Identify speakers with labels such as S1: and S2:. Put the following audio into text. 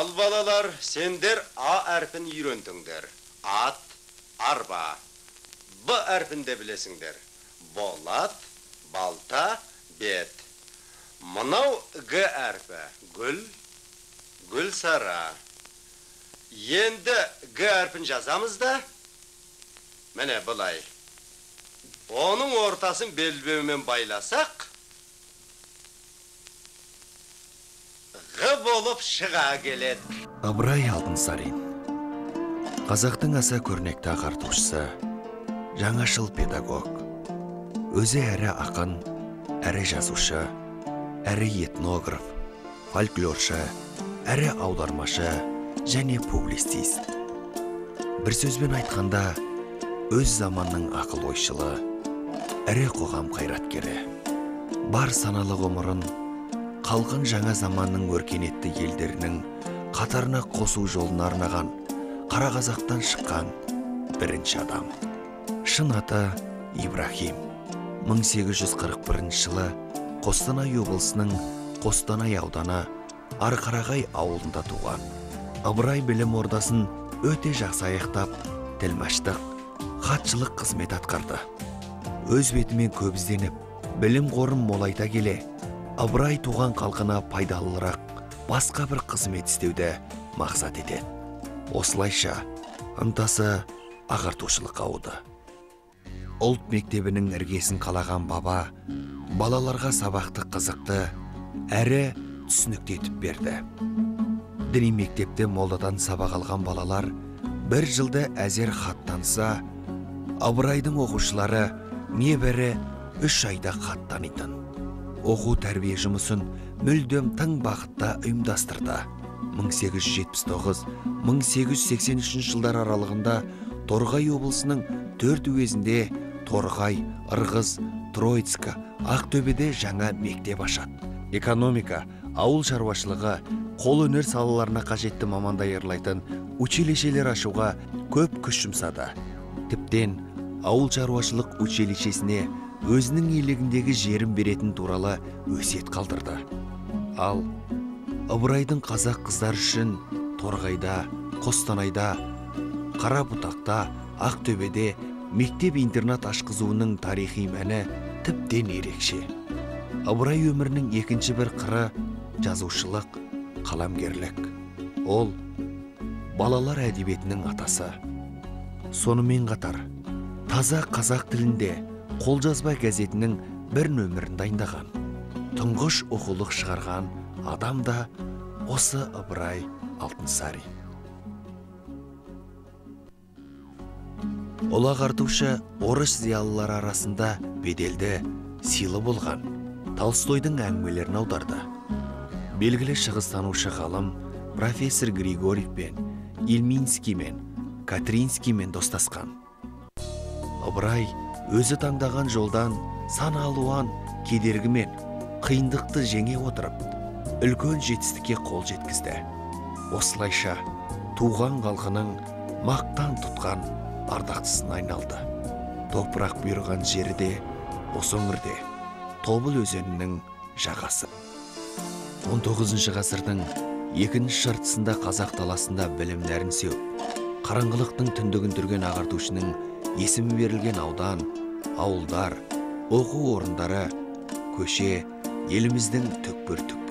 S1: Ал балалар, сендер А әрпін үйрендіңдер. Ат, арба. Б әрпін де білесіңдер. Болат, балта, бет. Мынау Г әрпі. Гүл, Гүлсара. Енді Г әрпін жазамыз да, міне былай. Оның ортасын белбеумен байласақ, Ғ болып шыға келеді.
S2: Ыбырай Алтынсарин. Қазақтың аса көрнекті ағартушысы, жаңашыл педагог. Өзі әрі ақын, әрі жазушы, әрі этнограф, фольклоршы, әрі аудармашы және публицист. Бір сөзбен айтқанда, өз заманның ақыл ойшылы, ірі қоғам қайраткері. Бар саналы ғұмырын қалған жаңа заманның өркениетті елдерінің қатарына қосу жолын арнаған қара қазақтан шыққан бірінші адам. Шын аты Ибрахим. 1841 жылы Қостанай облысының Қостанай ауданы Арқарағай ауылында туған. Ыбырай білім ордасын өте жақсы аяқтап, тілмаштық, хатшылық қызмет атқарды. Өз бетімен көп ізденіп, білім қорын молайта келе, Ыбырай туған халқына пайдалырақ басқа бір қызмет істеуді мақсат етеді. Осылайша ынтасы ағартушылыққа ауды. Ұлт мектебінің іргесін қалаған баба балаларға сабақты қызықты әрі түсінікті етіп берді. Діни мектепте молдадан сабақ алған балалар бір жылда әзер хат таныса, Ыбырайдың оқушылары небәрі 3 айда хат танитын. Оқу тәрбие жұмысын мүлдем тың бағытта ұйымдастырды. 1879-1883 жылдар аралығында Торғай облысының 4 уезінде Торғай, Ырғыз, Троицк, Ақтөбеде жаңа мектеп ашады. Экономика, ауыл шаруашылығы, қолөнер салаларына қажетті маман даярлайтын училищелер ашуға көп күш жұмсады. Тіптен ауыл шаруашылық училищесіне өзінің иелігіндегі жерін беретін туралы өсиет қалдырды. Ал Ыбырайдың қазақ қыздар үшін Торғайда, Қостанайда, Қарабұтақта, Ақтөбеде мектеп-интернат ашқызуының тарихи мәні тіптен ерекше. Ыбырай өмірінің екінші бір қыры жазушылық, қаламгерлік. Ол балалар әдебиетінің атасы. Сонымен қатар таза қазақ тілінде қолжазба газетінің бір нөмірін дайындаған, тұңғыш оқулық шығарған адам да осы Ыбырай Алтынсарин. Ұлы ағартушы орыс зиялылары арасында беделді, сыйлы болған Толстойдың әңгімелерін аударды. Белгілі шығыстанушы ғалым профессор Григорьевпен, Ильминскиймен, Катринскиймен достасқан. Ыбырай өзі таңдаған жолдан сан алуан кедергімен қиындықты жеңе отырып, үлкен жетістікке қол жеткізді. Осылайша туған халқының мақтан тұтқан ардақтысына айналды. Топырақ бұйырған жері де осы өңірде, Тобыл өзенінің жағасы. 19 ғасырдың екінші жартысында қазақ даласында білім нәрін сеуіп, қараңғылықтың түндігін түрген ағартушының есімі берілген аудан, ауылдар, оқу орындары, көше еліміздің түкпір-түкпірінде.